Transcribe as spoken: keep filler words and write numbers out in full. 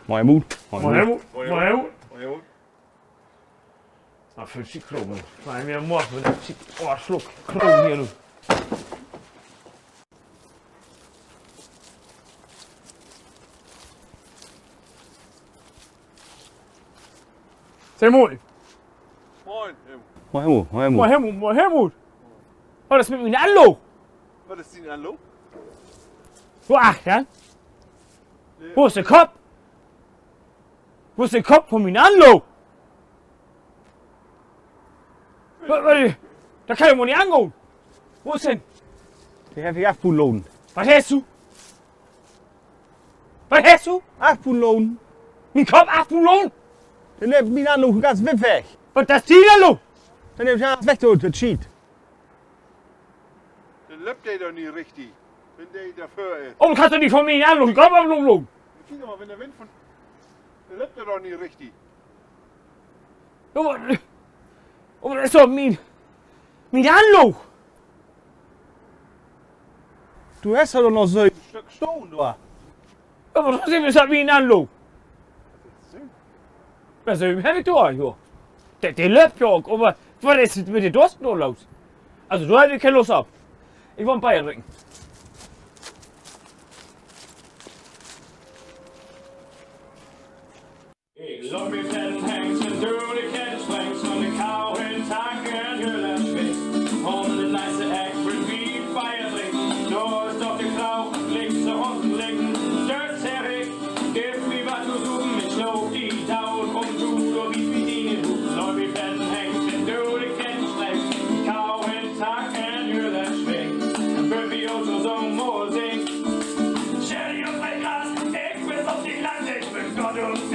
Moin, Helmut. Moin, Helmut. Moin, Helmut. Moin, Helmut. Na, för Schiet Krogen. Weil mir morgen mit der Schiet, oh, Schluck Krogen hier, du. Sag mal. Moin, Helmut. Moin, Helmut. Moin, Helmut. Moin, Helmut, Moin, Helmut. Wat is mit mien Anloog? Wat is dien Anloog? Du Achtern? Nee. Wo is de Kopp? Wo is de Kopp von mien Anloog? Wa-, wa-, dat kann ja woll nich angahn. Wo is he hen? De heff ik afbuut laten. Wat hest du? Wat hest du? Afbuut laten. Mien Kopp afbuut laten? De löppt mien Anloog ganz witt weg. Wat, dat is dien Anloog? Denn nehm ik dat weg, du, dat Schiet. Denn löppt de doch nich richtig, wenn de dor vör is. Oh, du kannst doch nich von mien Anloog de Kopp aflaten. Kiek doch mal, wenn de Wind von, denn löppt de doch nich richtig. Ja, aver, aver dat is doch mien, mien Anloog. Du hest doch noch söven Stück stahn dor. Aver trotzdem is dat mien Anloog. Ja, söven heff ik dor, jo. De, de löppt ja ok, aver wat is mit de Dost noch los? Also, dor heff ik keen Lust op. Ik will en Beer drinken. Ik loop mit den Hengst dör de Kettensträngs von de Kau in Tank in Jüllerschwing. Üm de nächste Eck will wi Beer drinken. Dor is doch de Klau, liggst du unten liggen, dör Zerrig. Giff mi wat to supen, ik sloog di doot, un du, dor bi mi in Huus. Loop mit den Hengst dör de Kettensträngs, Kau in Tank in Jüllerschwing. Bün wi ok so, so mal singen. Scherry un Breitgras, ik will op de Land, ik bün Gott un